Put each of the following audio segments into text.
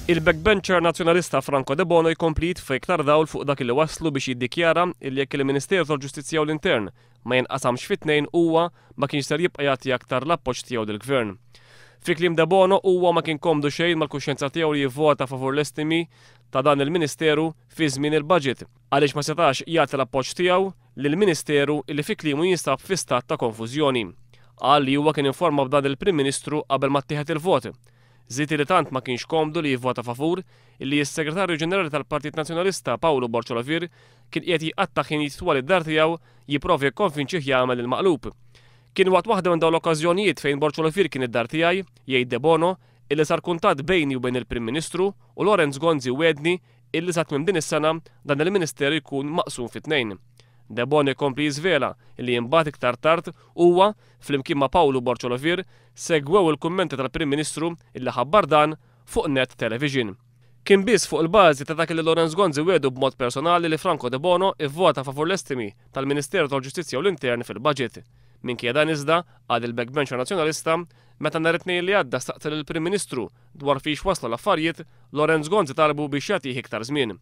Il-backbencher Nazzjonalista Franco Debono jkompli jitfa' iktar dawl fuq dak li wasslu biex jiddikjara illi jekk il-Ministeru tal-Ġustizzja u l-Intern ma jinqasamx fi tnejn huwa ma kienx ser jibqa' jagħti aktar l-appoġġ tiegħu lill-Gvern. Fi kliem Debono huwa ma kien komdu xejn mal-kuxjenza tiegħu li jivvota favur l-estimi ta' dan il-Ministeru fi żmien il-budget għaliex ma setax jagħti l-appoġġ tiegħu lil Ministeru illi fi kliemu jinsab fi stat ta' konfużjoni. Qal li huwa kien informa b'dan lill-Prim Ministru qabel ma ttieħed il-vot. Żied li tant ma kienx komdu li jivvota favur illi s-Segretarju Ġenerali tal-Partit Nazzjonalista Pawlu Borg Olivier kien qiegħed jqatta' ħinijiet twal id-dar tiegħu jipprova jikkonvinċih jagħmel il-maqlub. Kien waqt waħda minn dawn l-okkażjonijiet fejn Borg Olivier kien id-dar tiegħi, jgħid Debono, illi sar kuntatt bejni u bejn il-Prim Ministru u Lawrence Gonzi wegħdni illi sa tmiem din is-sena dan il-Ministeru jkun maqsum fi tnejn. Debono jkompli jiżvela illi imbagħad iktar tard huwa, flimkien ma' Pawlu Borg Olivier, segwew il-kummenti tal-Prim Ministru illi ħabbar dan fuq Net Television. Kien biss fuq il-bażi ta' dak li Lawrence Gonzi wiegħdu b'mod personali li Franco Debono ivvota favur l-estimi tal-Ministeru tal-Ġustizzja u l-Intern fil-budget. Minkejja dan iżda, qal il-backbencher Nazzjonalista, meta nhar it-Tnejn li għadda staqsa lill-Prim Ministru dwar fiex waslu l-affarijiet, Lawrence Gonzi talbu biex jagħtih iktar żmien.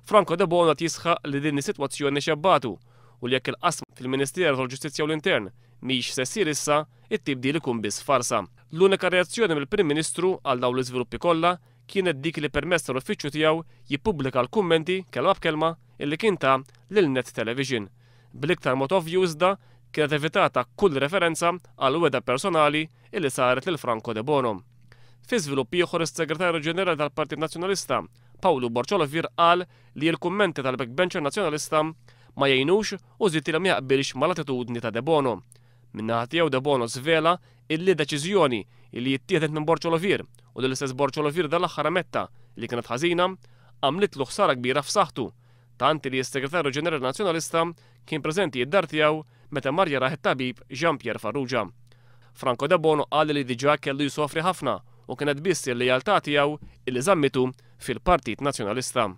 Franco Debono qed jisħaq li din is-sitwazzjoni xebbagħtu u li jekk il-qasma fil-Ministeru tal-Ġustizzja u l-Intern mhix se ssir issa, it-tibdil ikun biss farsa. L-unika reazzjoni mill-Prim Ministru għal dawn l-iżviluppi kollha kienet dik li permezz tal-uffiċċju tiegħu jippubblika l-kummenti, kelma b'kelma, illi kien ta lil Net Television. Bl-iktar mod ovvju iżda kienet evitata kull referenza għal wegħda personali illi saret lil Franco Debono. Fi żvilupp ieħor is-Segretarju Ġenerali tal-Partit Nazzjonalista, Pawlu Borg Olivier qal li l-kummenti tal-backbencher Nazzjonalista ma jgħinux u żied li ma jaqbilx mal-attitudni ta' Debono. Min-naħa tiegħu Debono żvela illi deċiżjoni illi ittieħdet minn Borg Olivier u li l-istess Borg Olivier dal-aħħar ammetta li kienet ħażina, għamlitlu ħsara kbira f'saħħtu, tant li s-Segretarju Ġenerali Nazzjonalista kien preżenti id-dar tiegħu meta mar jarah it-tabib Jean Pierre Farrugia. Franco Debono qal li diġà kellu jsofri ħafna u kienet biss il-lealtà tiegħu illi żammitu fil-Partit Nazzjonalista.